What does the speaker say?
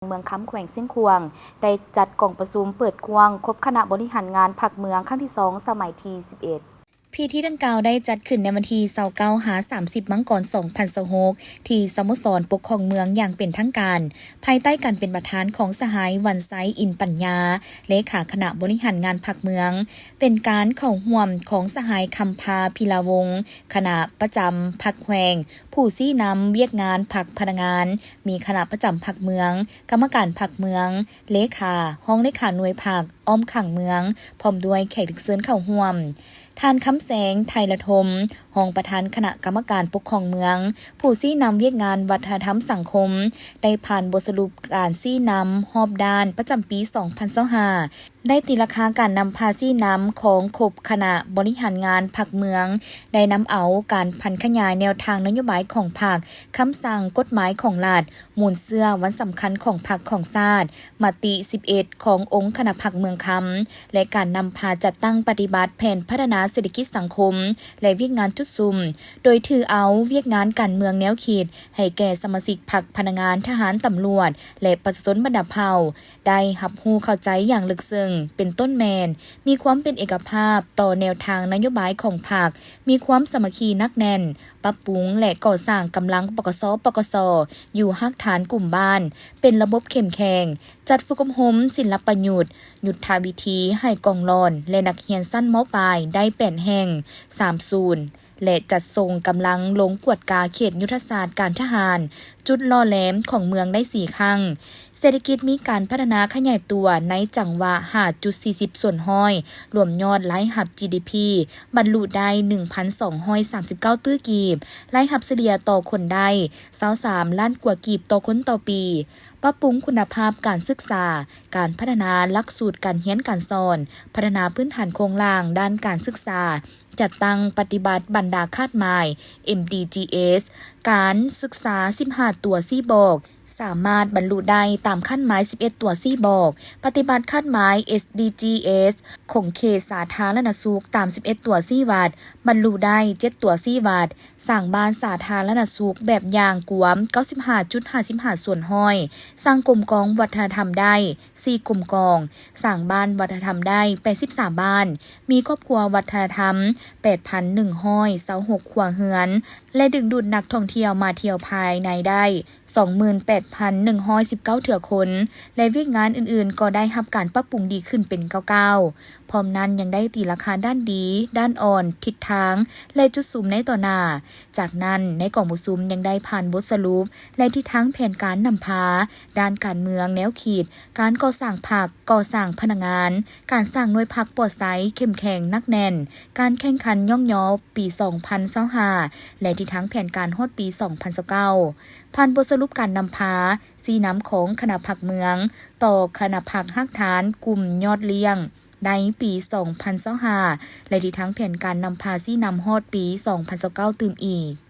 ເມືອງຄຳ ແຂວງຊຽງຂວາງ ໄດ້ຈັດກອງປະຊຸມເປີດກວ້າງຄົບຄະນະບໍລິຫານງານພັກເມືອງຄັ້ງທີສອງ ສະໄໝທີສິບເອັດ. ພິທີດັ່ງກ່າວໄດ້ຈັດຂຶ້ນໃນວັນທີຊາວເກົ້າ ຫາ ສາມສິບ ມັງກອນ ສອງພັນຊາວຫົກ ທີ່ສະໂມສອນປົກຄອງເມືອງຢ່າງເປັນທາງການ ພາຍໃຕ້ການເປັນປະທານຂອງສະຫາຍ ວັນໄຊ ອິນປັນຍາ ເລຂາຄະນະບໍລິຫານງານພັກເມືອງ, ເປັນການເຂົ້າຮ່ວມຂອງສະຫາຍ ຄຳພາ ພິລາວົງ ຄະນະປະຈຳພັກແຂວງ ຜູ້ຊີ້ນຳວຽກງານພັກພະນັກງານ, ມີຄະນະປະຈຳພັກເມືອງ, ກຳມະການພັກເມືອງ, ເລຂາ, ຮອງເລຂາໜ່ວຍພັກ, ອ້ອມຂ້າງເມືອງ ພ້ອມດ້ວຍແຂກຖືກເຊີນເຂົ້າຮ່ວມ. ທ່ານ ຄຳແສງ ໄທລະທົມ ຮອງປະທານຄະນະກຳມະການປົກຄອງເມືອງ, ຜູ້ຊີ້ນຳວຽກງານວັດທະນະທຳສັງຄົມ ໄດ້ຜ່ານບົດສະຫຼຸບການຊີ້ນຳຮອບດ້ານປະຈຳປີສອງພັນຊາວຫ້າ ໄດ້ຕີລາຄາການນຳພາຊີ້ນຳຂອງຄົບຄະນະບໍລິຫານງານພັກເມືອງ, ໄດ້ນຳເອົາການຜັນຂະຫຍາຍແນວທາງນະໂຍບາຍຂອງພັກ, ຄຳສັ່ງກົດໝາຍຂອງລັດ, ມູນເຊື້ອວັນສຳຄັນຂອງພັກຂອງຊາດ, ມະຕິສິບເອັດຂອງອົງຄະນະພັກເມືອງຄຳ ແລະ ການນຳພາຈັດຕັ້ງປະຕິບັດແຜນພັດທະນາເສດຖະກິດສັງຄົມ ແລະ ວຽກງານຈຸດສຸມ, ໂດຍຖືເອົາວຽກງານການເມືອງແນວຄິດໃຫ້ແກ່ສະມາຊິກພັກ, ພະນັກງານ, ທະຫານ, ຕຳຫຼວດ ແລະ ປະຊາຊົນບັນດາເຜົ່າ ໄດ້ຮັບຮູ້ເຂົ້າໃຈຢ່າງເລິກເຊິ່ງ, ເປັນຕົ້ນແມ່ນ ມີຄວາມເປັນເອກະພາບຕໍ່ແນວທາງນະໂຍບາຍຂອງພັກ, ມີຄວາມສາມັກຄີໜັກແໜ້ນ, ປັບປຸງ ແລະ ກໍ່ສ້າງກຳລັງ ປກສ, ປກສ ຢູ່ຮາກຖານກຸ່ມບ້ານ ເປັນລະບົບເຂັ້ມແຂງ, ຈັດຝຶກອົບຮົມສິນລະປະຍຸດ, ຍຸດທະວິທີໃຫ້ກອງຫຼອນ ແລະ ນັກຮຽນຊັ້ນ ມ.ປາຍ ໄດ້ແປດແຫ່ງ, ສາມສູນ ແລະ ຈັດສົ່ງກຳລັງລົງກວດກາເຂດຍຸດທະສາດການທະຫານ, ຈຸດຫຼໍ່ແຫຼມຂອງເມືອງໄດ້ສີ່ຄັ້ງ. ເສດຖະກິດມີການພັດທະນາຂະຫຍາຍຕົວໃນຈັງຫວະຫ້າຈຸດສີ່ສິບສ່ວນຮ້ອຍ, ລວມຍອດລາຍຮັບ ຈີດີພີ ບັນລຸໄດ້ໜຶ່ງພັນສອງຮ້ອຍສາມສິບເກົ້າຕື້ກີບ, ລາຍຮັບສະເລ່ຍຕໍ່ຄົນໄດ້ຊາວສາມລ້ານກວ່າກີບຕໍ່ຄົນຕໍ່ປີ. ປັບປຸງຄຸນນະພາບການສຶກສາ, ການພັດທະນາຫຼັກສູດການຮຽນການສອນ, ພັດທະນາພື້ນຖານໂຄງລ່າງດ້ານການສຶກສາ, ຈັດຕັ້ງປະຕິບັດບັນດາຄາດໝາຍ ເອັມດີຈີເອສ, ການສຶກສາສິບຫ້າຕົວຊີ້ບອກ ສາມາດບັນລຸໄດ້ຕາມຄາດໝາຍສິບເອັດຕົວຊີ້ບອກ, ປະຕິບັດຄາດໝາຍ ເອສດີຈີເອສ ຂົງເຂດສາທາລະນະສຸກຕາມສິບເອັດຕົວຊີ້ວັດ ບັນລຸໄດ້ເຈັດຕົວຊີ້ວັດ, ສ້າງບ້ານສາທາລະນະສຸກແບບຢ່າງກວມເກົ້າສິບຫ້າຈຸດຫ້າສິບຫ້າສ່ວນຮ້ອຍ, ສ້າງກົມກອງວັດທະນະທຳໄດ້ສີ່ກົມກອງ, ສ້າງບ້ານວັດທະນະທຳໄດ້ແປດສິບສາມບ້ານ, ມີຄອບຄົວວັດທະນະທຳແປດພັນໜຶ່ງຮ້ອຍຊາວຫົກຄົວເຮືອນ ແລະ ດຶງດູດນັກທ່ອງທ່ຽວມາທ່ຽວພາຍໃນໄດ້ສອງໝື່ນແປດພັນໜຶ່ງຮ້ອຍສິບເກົ້າເທື່ອຄົນ ແລະ ວຽກງານອື່ນໆກໍໄດ້ຮັບການປັບປຸງດີຂຶ້ນເປັນກ້າວໆ. ພ້ອມນັ້ນຍັງໄດ້ຕີລາຄາດ້ານດີ, ດ້ານອ່ອນ, ທິດທາງ ແລະ ຈຸດສຸມໃນຕໍ່ໜ້າ. ຈາກນັ້ນໃນກອງປະຊຸມຍັງໄດ້ຜ່ານບົດສະຫຼຸບ ແລະ ທິດທາງແຜນການນຳພາດ້ານການເມືອງແນວຄິດ, ການກໍ່ສ້າງພັກ, ກໍ່ສ້າງພະນັກງານ, ການສ້າງໜ່ວຍພັກປອດໃສ, ເຂັ້ມແຂງ, ໜັກແໜ້ນ, ການແຂ່ງຂັນຍ້ອງຍໍປີສອງພັນຊາວຫ້າ ແລະ ທິດທາງແຜນການຮອດປີສອງພັນຊາວເກົ້າ. ຜ່ານບົດສະຫຼຸບການນຳພາຊີ້ນຳຂອງຄະນະພັກເມືອງ ຕໍ່ຄະນະພັກຮາກຖານກຸ່ມຍອດລ້ຽງໃນປີສອງພັນຊາວຫ້າ ແລະ ທິດທາງແຜນການນຳພາຊີ້ນຳຮອດປີສອງພັນຊາວເກົ້າຕື່ມອີກ.